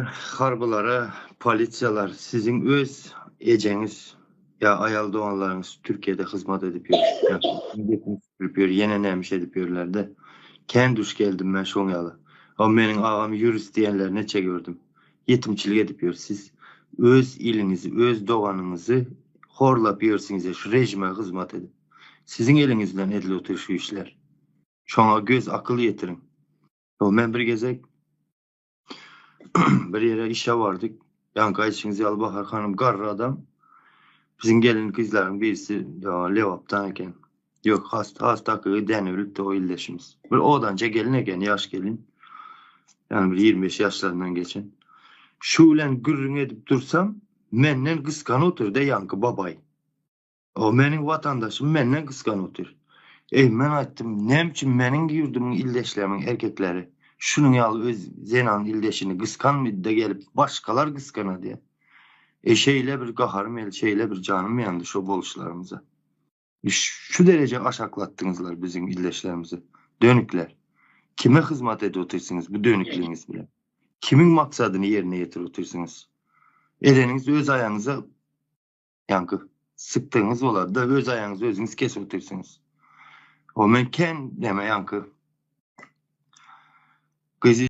Harbylara, polisiýalar siziň öz ejeňiz ýa aýal doganlaryňyz Türkiýede hyzmat edip ýör. Ýa süpürip ýör, ýene nämiş edip ýörlerde. Kän duş geldim men şoň ýaly. O meniň agam ýurist diýenleri neçe gördüm. Ýetimçilik edip ýör. Siz öz iliňizi, öz doganyňyzy horlap ýörsüňiz şu rejime hyzmat edip. Siziň eliňiz bilen edilip otyr şu işler. Şoňa göz akyl ýetiriň. O men bir gezek bir ýere işe bardyk. Ýaňky aýdyşyňyz ýaly Bahar hanym garry adam. Biziň gelin gyzlaryň birisi Lebapdan eken. Ýok, has has takygy Dänebilipdi o ildeşimiz. Bir odança gelin eken, ýaş gelin. Ýagny bir 25 ýaşlaryndan geçen. Şu bilen gürrüň edip dursam, menden gysganyp oturdy ýaňky babaý. O meniň watandaşym menden gysganyp otyr. Eý, men aýtdym, näme üçin meniň ýurdumyň ildeşlerimiň erkekleri şunuň ýaly öz zenan ildeşini gysganmydy-da gelip başgalar gysganady? Eý, şeýle bir gaharym geldi, şeýle bir janym ýandy şo boluşlarymyza. Şu dereje aşaklatdyňyzlar biziň ildeşlerimizi. Dönükler. Kime hyzmat edip otyrsyňyz bu dönükligiňiz bilen? Kimiň maksadyny ýerine ýetirip otyrsyňyz? Edeniňiz öz aýagyňyza Ýaňky sykdygyňyz bolar-da, öz aýagyňyzy özüňiz kesip otyrsyňyz. O men ken deme ýaňky gyzy.